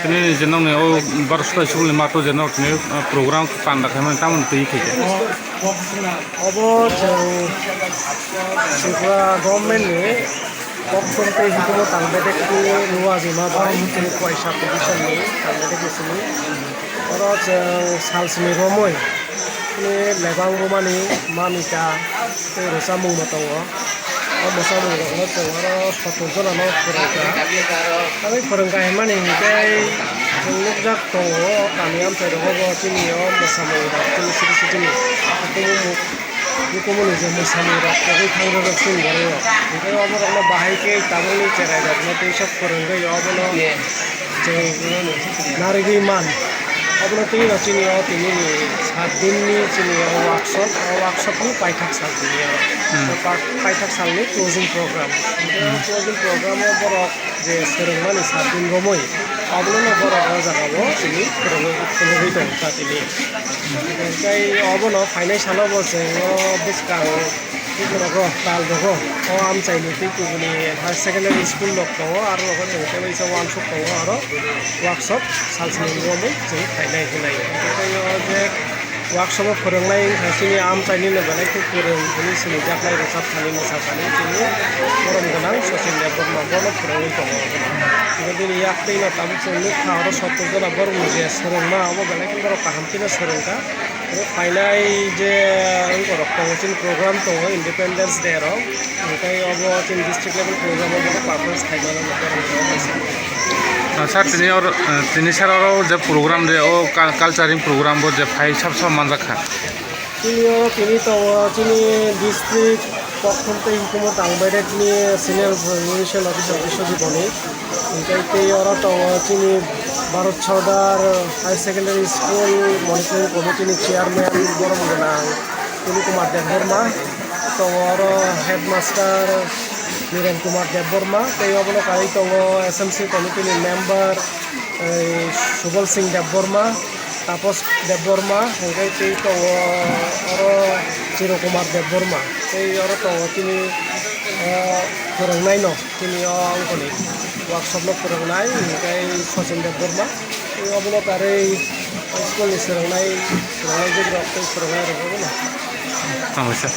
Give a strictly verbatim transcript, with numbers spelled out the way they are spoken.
Tini je nokni o Barosota school ni mato je nok tini, ah, program panda khaimani tamoni twi khaikhe. Obo chwng Tripura government ni koktwmtwi hukumu tang bedek khe nuwa jima bai chini Khowai sub division ni tang bedek ni simi. Oro chwng sal simi romwi chini lebang romani mamita tei rwchapmung bo tongo. O mwsamung rokno chwng oro sottor jona no phwrwngkha. Abo phwrwngkha hinmani hinkhe chwng nukjak tongo, o kami amchai rogo bo chini o mwsamung rok chini city city ni hukumu, hukumu ni je mwsamung rok kwrwi thang rwjak chini borok rok. Hinkhe obo rokno bahai khe tabukni cherai rokno tei sok phwrwngwi obono chwng narigwi man. Abono twi no chini o tini ni sat din ni chini o workshop, o workshop ni paithak sal tini o. Hmm. O pa-, paithak sal ni closing program. Hinkhe o Hmm. closing program o borok je swrwngmani sat din romwi abono no borok o jaga o tini phwrwngwi, phwrwngwi tong kha tini. Hinkhe obono phainai salo bo chwng o bwskang Borok rok, tal rok o amchai ni twi kubuni higher secondary school rok tongo, aro rogo chwng tei waisa uansuk tongo, aro workshop salsni romwi chwng khainai hinai. Tei o je workshop o phwrwngnai wngkha chini amchai nino belai khe kwrwng hwnwi sinijaknai, rwchap thani, mwsa thani chini borom gwnang Sachin Debbarma bono phwrwngwi tongo. Tei bini yak twi no tabuk chwng nukha oro sottor jona borokni je swrwngma, obo belai khe borok kaham kheno swrwngkha. Phainai je wngkorok tongo, chini program tongo Independence Day rok, tei obo chini district level program o bono performance khaimano. Ah, sir, tini or, eh, tini sir oro je program de o cul-, culturing program bo je phai sab sab manjak kha. Chini oro tini tongo chini district koktwm tei hukumu tang baidekni senior provincial officer Biswajit Bhowmik. Hinkhe tei oro tongo chini Bharat Sardar Higher Secondary School Monitoring Committee ni Chairman borom gwnang Tulu Kumar Debbarma, tongo oro Headmaster Niren Kumar Debbarma, tei obono karwi tongo S M C Committee ni Member, eh, Subal Singh Debbarma, Tapos Debbarma, hinkhe tei tongo oro Chiro Kumar Debbarma, tei oro tongo chini, eh, phwrwngnaino. Chini o wngkoni workshop no phwrwngnai, hinkhe Sachin Debbarma, tei obono karwi school ni swrwngnai, swrwngnai jwk rok tei swrwngnai rok obono. Tamo sir.